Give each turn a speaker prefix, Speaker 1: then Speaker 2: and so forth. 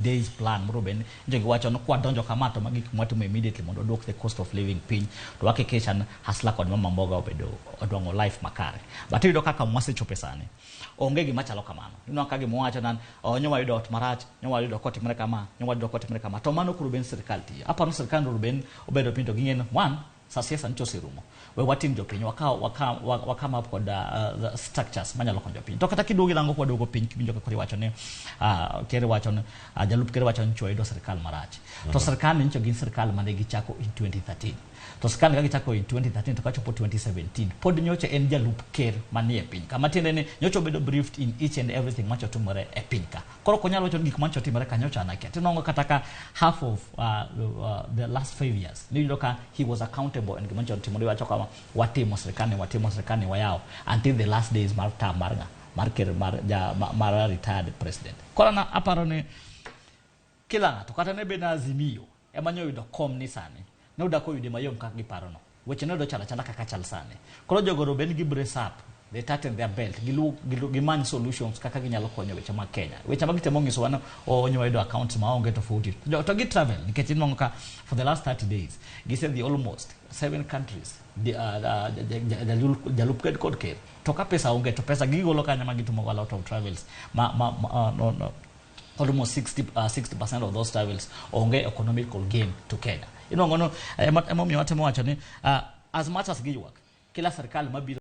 Speaker 1: Days plan moro bende njo giwacho ni kwadonjo kama to magi gik mwatimo immediately mondo waduok the cost of living piny to wahakikisha ni hustler kod mama mboga obedo odwang'o life makare. But iyudo kaka mwasechope sani onge gima chalo kamano. Ineno ka gima wacho nan, oh, nyo wayudo ot marach, nyo wayudo kotimre kama, nyo wayudo kotimre kama, to mano koro ben sirikal tiyo. Aparo ni sirikal koro ben obedo piny to ging'e ni one sa siasa nyicha oserumo, we watim jopiny wa come up kod the structures manyalo konyo jopiny. To kata kiduogo irango kwaduogo piny, kiwinjo ka koro iwacho ni ker wacho ni jalup ker wacho ni nyicha wayudo sirikal marach to sirikal ni nyicha gin sirikal mane gichako in 2013, to sirikal ka gichako in 2013 to kachopo 2017 pod nyocha en jalup ker manie piny ka, matiende ni nyocha obedo briefed in each and everything macho timore e piny ka. Koro ok onyal wacho ni gik manyocha otimore ka nyocha an akia. Tinwang'o kata ka half of the last 5 years niyudo ka he was accountable en gima nyocha otimore. Wacho kama watimo sirikal ni, watimo sirikal ni, wayawo until the last days mar term mar ng'a mar ker mar ja mar retired president. Koro na aparo ni kila ng'ato, kata ne bed na Azimio ema nyo oyudo kom ni sani, ne odak oyude mayom kaka giparo no, weche ne odo chalo achala kaka chal sani. Koro jogo bed gi brace up, they tighten their belt, gilu gimany solutions kaka ginyalo konyo weche mag Kenya. Weche ma gitemo nyisowa ni onyo wayudo accounts maonge tofauti to gi travel, nikech inwang'o ka for the last 30 days gisedhi almost seven countries. Jalup ker kod ker, to ka pesa onge to pesa gigolo kanya ma gitimo a lot of travels ma no, almost 60% of those travels onge economical gain to Kenya. Inwang'o no emomiyo watemo wacho ni as much as giywak, kila sirikal mabiro